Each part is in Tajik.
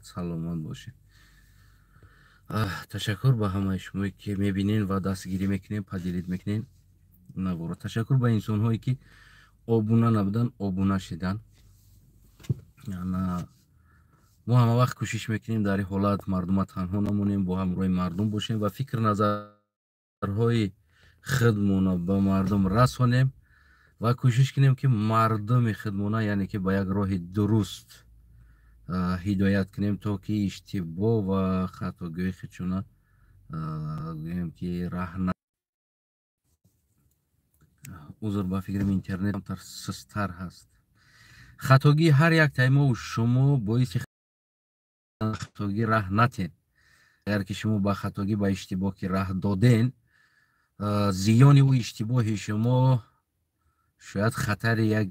Сиҳат саломат бошед. Ташаккур ба ҳамаи шумое, ки мебинен ва дастгирӣ мекунем, поделить мекунен наворо. Ташаккур ба инсонҳое, ки обуна набуданд, обуна шидан. Мо ҳама вақт кӯшиш мекунем, дар ин ҳолат мардума танҳо намонем, бо ҳамроҳи мардум бошем ва фикр назарҳои худмона ба мардум расонем ва кӯшиш кунем, ки мардуми худмона, яъне ки ба як роҳи дуруст ҳидоят кунем, то ки иштибоҳ ва хатогӯи худшона, гӯем ки, раҳ. Узр, ба фикрам, интернет камтар сустар ҳаст. Хатогии ҳар яктаи мову шумо боиси хатогӣ раҳ натен. Агар ки шумо ба хатогӣ, ба иштибоҳ ки раҳ доден, зиёни ӯ иштибоҳи шумо шояд хатари як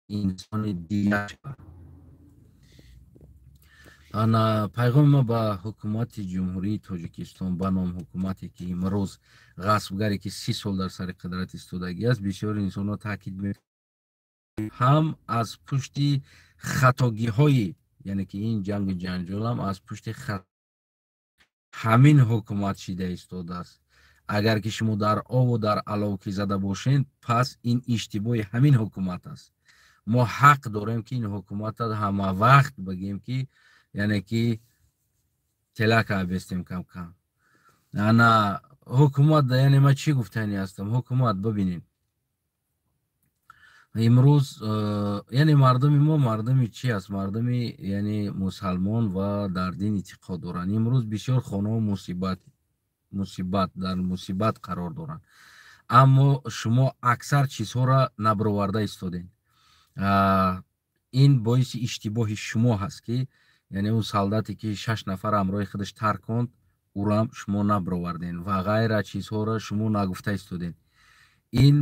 инсони дигар шавад. Ана пайғоми ма ба ҳукумати Ҷумҳурии Тоҷикистон, ба ном ҳукумате, ки имрӯз ғасбгаре, ки 30 сол дар сари қудрат истодагӣ аст. Бисёри инсонҳо таъкид ҳам аз пушти хатогиҳои, яъне ки ин ҷангу ҷанҷолам аз пушти ҳамин ҳукумат шида истодааст. Агар ки шумо дар ову дар алов ки зада бошед, пас ин иштибоҳи ҳамин ҳукумат аст. Мо ҳақ дорем, ки ин ҳукумата ҳама вақт бигем, ки яъне ки телака абестем кам-кам. Ана ҳукумат, яъне ман чӣ гуфтанӣ ҳастам? Ҳукумат, бибинед, имрӯз яъне мардуми мо мардуми чӣ аст? Мардуми, яъне, мусалмон ва дар дин эътиқод доранд. Имрӯз бисёр хонаҳо мусибат дар мусибат қарор доранд, аммо шумо аксар чизҳоро набароварда истодед. Ин боиси иштибоҳи шумо ҳаст, ки яъне ӯ солдате, ки шаш нафар ҳамроҳи худаш тарконд, ӯрам шумо набаровардем ва ғайра чизҳоро шумо нагуфта истодед. Ин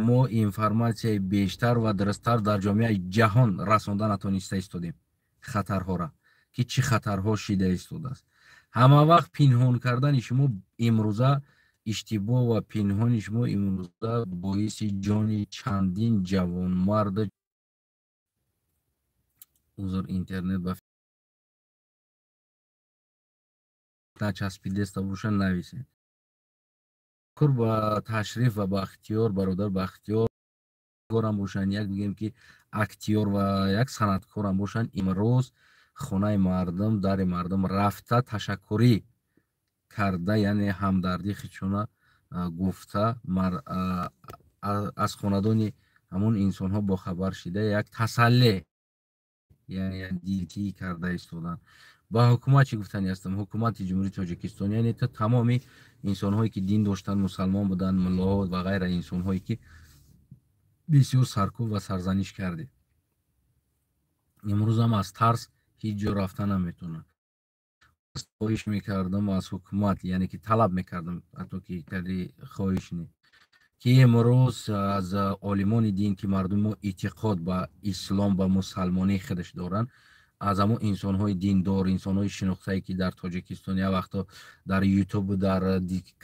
мо информатсияи бештар ва дурусттар дар ҷомеаи ҷаҳон расонда натониста истодем, хатарҳоро, ки чӣ хатарҳо шида истодааст. Ҳама вақт пинҳон кардани шумо имрӯза, иштибоҳ ва пинҳони шумо имрӯза боиси ҷони чандин ҷавонмард. Узр, интернет ба начаспидеста боша, нависед. Кур ба ташриф ва Бахтиёр, бародар Бахтиёр горам бошанд, як бигем, ки актёр ва як санъаткорам бошанд, имрӯз хонаи мардум, дари мардум рафта, ташаккурӣ карда, яъне ҳамдардӣ худшона гуфта, аз хонадони ҳамон инсонҳо бохабар шида, як тасалле, яъне дилтӣ карда истоданд. Ба ҳукумат чӣ гуфтанӣ ҳастам? Ҳукумати Ҷумҳурии Тоҷикистон, яъне то тамоми инсонҳое, ки дин доштанд, мусалмон буданд, муллоҳо ва ғайра, инсонҳое, ки бисёр саркӯб ва сарзаниш кардед, имрӯзам аз тарс ҳеҷ ҷо рафта наметавонад. Хоҳиш мекардам аз ҳукумат, яъне ки талаб мекардам, ҳатто ки кади хоҳиш не, ки имрӯз аз олимони дин, ки мардуми мо эътиқод ба ислом, ба мусалмонии худаш доранд, аз ҳамон инсонҳои диндор, инсонҳои шинохтае, ки дар Тоҷикистон як вақто дар Ютубу дар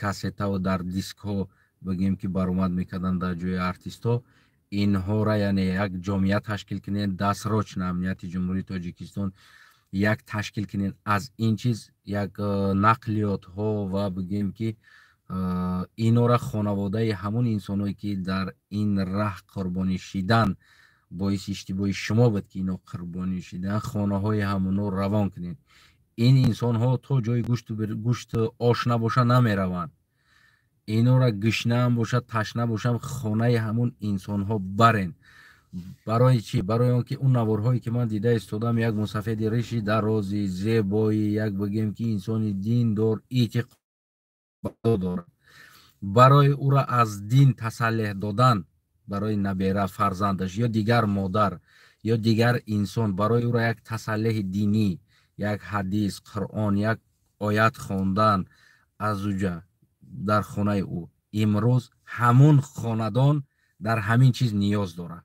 кассетаву дар дискҳо, бигем, ки баромад мекарданд дар ҷои артистҳо, инҳоро, яъне як ҷомеа ташкил кунед, дастрочна амнияти Ҷумҳурии Тоҷикистон як ташкил кунед, аз ин чиз як нақлиётҳо ва, бигем, ки инора хонаводаи ҳамон инсонҳое, ки дар ин раҳ қурбонӣ шидан, боиси иштибоҳи шумо буд, ки ино қурбонӣ шидан, хонаҳои ҳамоно равон кунед. Ин инсонҳо то ҷои гӯшту ош набошад, намераванд. Инора гушнаам бошад, ташна бошам, хонаи ҳамон инсонҳо барен. Барои чӣ? Барои он ки он наворҳое, ки ман дида истодам, як мусафеди риши дарози зебои, як, бигем, ки инсони диндор, эътиқод дорад, барои ӯро аз дин тасаллеҳ додан, барои набера фарзандаш ё дигар модар ё дигар инсон, барои ӯро як тасаллеҳи динӣ, як ҳадис, Қуръон, як оят хондан аз уҷа дар хонаи ӯ, имрӯз ҳамун хонадон дар ҳамин чиз ниёз дорад.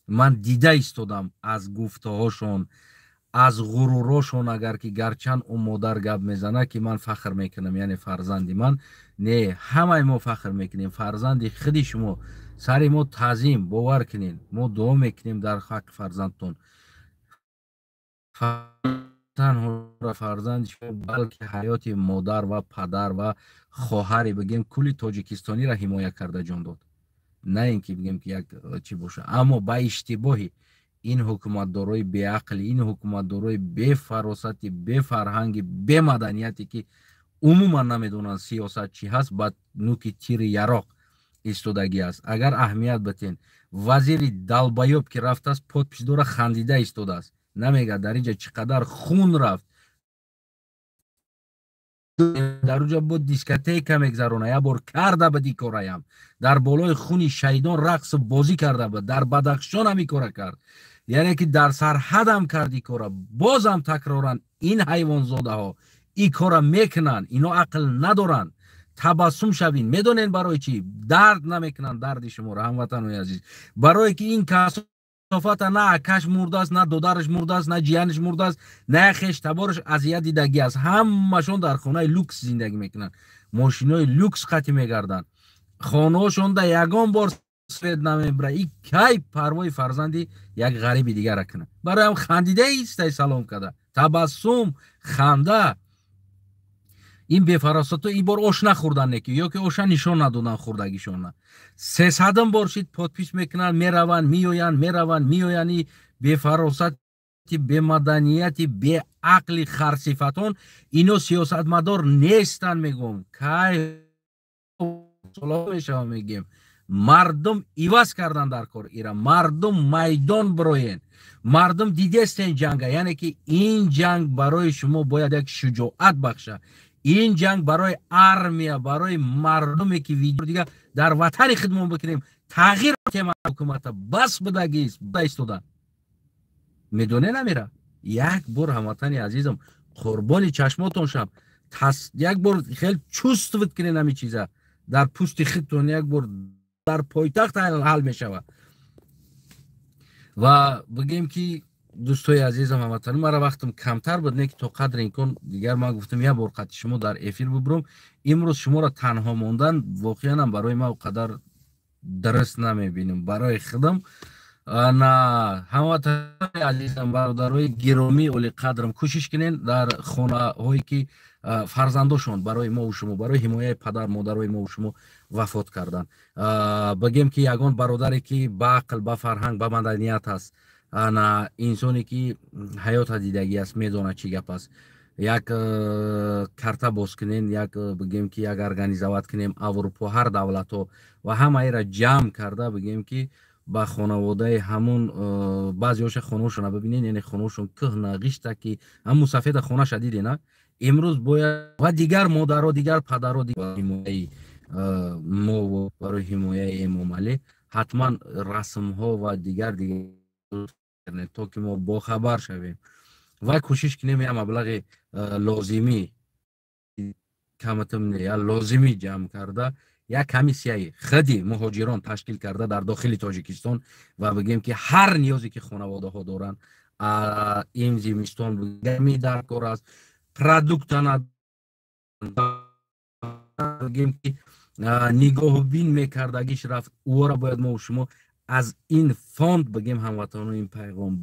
Ман дида истодам аз гуфтаҳошон, аз ғурурошон. Агар ки гарчанд ӯ модар гап мезанад, ки ман фахр мекунам, яъне фарзанди ман, не, ҳамаи мо фахр мекунем. Фарзанди худи шумо сари мо таъзим, бовар кунед, мо дуо мекунем дар ҳаққи фарзандтон. Танҳо фарзанди шумо, балки ҳаёти модар ва падар ва хоҳари, бигем, кулли тоҷикистониро ҳимоя карда ҷон дод. На ин ки бигем, ки як чӣ боша, аммо ба иштибоҳи ин ҳукуматдорои беақли, ин ҳукуматдорои бефаросати, бефарҳанги, бемаданияте, ки умуман намедонанд сиёсат чӣ ҳаст, ба нуки тири яроқ истодагӣ аст. Агар аҳамият битен, вазири долбоёб, ки рафтааст, подпись дора, хандида истодааст, намегӯяд, дар инҷа чӣ қадар хун рафт. Дар уҷа бо дискотека мегзарона. Як бор карда буд и кораям, дар болои хуни шаҳидон рақсу бозӣ карда буд. Дар Бадахшон ҳам и кора кард, яъне ки дар сарҳадам кард и кора. Бозам такроран ин ҳайвонзодаҳо и кора мекунанд. Ино ақл надоранд. Табассум шавин. Медонен барои чӣ дард намекунанд дарди шуморо, ҳамватанои азиз? Барое ки ин касофата на акаш мурдааст, на додараш мурдааст, на ҷиянаш мурдааст, на хеш табораш азият дидагӣ аст. Ҳамашон дар хонаи люкс зиндагӣ мекунанд, мошинои люкс қатӣ мегарданд, хонаҳошонда ягон бор свет намебра. И кай парвои фарзанди як ғариби дигара кунад? Бароям хандида истай, салом карда, табассум, ханда. Ин бефаросато ин бор ош нахӯрдан, неки ё ки оша нишон надодан хӯрдагишона. Сесадум бор шид, подпись мекунанд, мераванд, меоянд, мераванд, меоянд. И бефаросати, бемаданияти, беақли харсифатон, ино сиёсатмадор нестанд. Мегӯм, кай мешава, мегӯем, мардум иваз кардан дар кор ира. Мардум, майдон бироен. Мардум, дидестен ҷанга, яъне ки ин ҷанг барои шумо бояд як шуҷоат бахша. Ин ҷанг барои армия, барои мардуме, ки видео дига дар ватани хидмон бикунем, тағйир тема ҳукумата бас будагист истода. Медоне намера. Як бор, ҳамватани азизам, қурбони чашмотон шам, як бор хел чувствовать кунен ҳами чиза дар пӯсти худтон. Як бор дар пойтахт ҳал мешавад. Ва бигем ки, дӯстои азизам, ҳамватани мара, вақтам камтар буд, не ки то қадри имкон дигар ман гуфтам, як бор қати шумо дар эфир бубурам. Имрӯз шуморо танҳо мондан воқеанам барои ман қадар дуруст намебинам барои худам. На, ҳамватанои азизам, бародарои гиромӣ, олиқадрам, кӯшиш кунен, дар хонаҳое ки фарзандошон барои мову шумо, барои ҳимояи падар модарои мову шумо вафот карданд, бигем ки ягон бародаре, ки ба ақл, ба фарҳанг, ба маданият аст, ана инсоне ки ҳаёта дидагӣ аст, медонад чӣ гап аст, як карта боз кунен, як, бигем ки, як организовать кунем Аврупо, ҳар давлатҳо, ва ҳамаеро ҷамъ карда, бигем ки, ба хонаводаи ҳамун. Баъзеҳоша хонаҳошона бибинен, яъне хонаҳошон кӯҳна, ғишта, ки ҳамун сафеда хонаша дидена. Имрӯз бояд ва дигар модаро, дигар падаро, ҳимояи мо, барои ҳимояи Эмомалӣ ҳатман расмҳо ва дигар дигар, то ки мо бохабар шавем ва кӯшиш кунем як маблағи лозимӣ, каматам не, я лозимӣ ҷамъ карда, як комиссияи худи муҳоҷирон ташкил карда дар дохили Тоҷикистон ва бигем ки ҳар ниёзе ки хонаводаҳо доранд, ин зимистон гармӣ дар кор аст, продуктана, бигем ки, нигоҳубин мекардагиш рафт, ӯро бояд мо шумо аз ин фонд, бигем, ҳамватанони, ин пайғом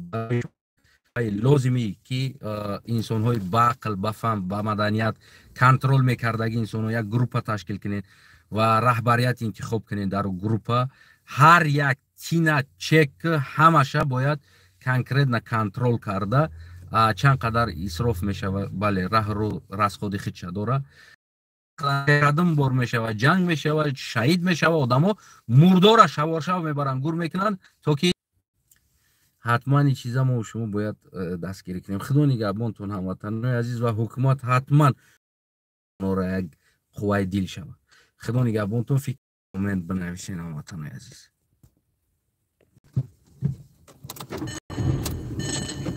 лозимӣ, ки инсонҳои баақл, ба фаҳм, ба маданият, контроль мекардаги инсонҳо, як группа ташкил кунед ва раҳбарият интихоб кунед. Дар группа ҳар як тина, чек, ҳамаша бояд конкретно контроль карда, чанд қадар исроф мешава. Бале, раҳру расходи худша дора. Кадом бор мешава, ҷанг мешава, шаҳид мешава, одамо мурдора шаворшав мебаранд, гур мекунанд, то ки ҳатман ин чиза мо шумо бояд дастгирӣ кунем. Худо нигаҳбонтон, ҳамватанои азиз, ва ҳукумат ҳатман як қувваи дил шавад. Худо нигаҳбонтон. Фикр, коммент бинависен, ҳамватанои азиз.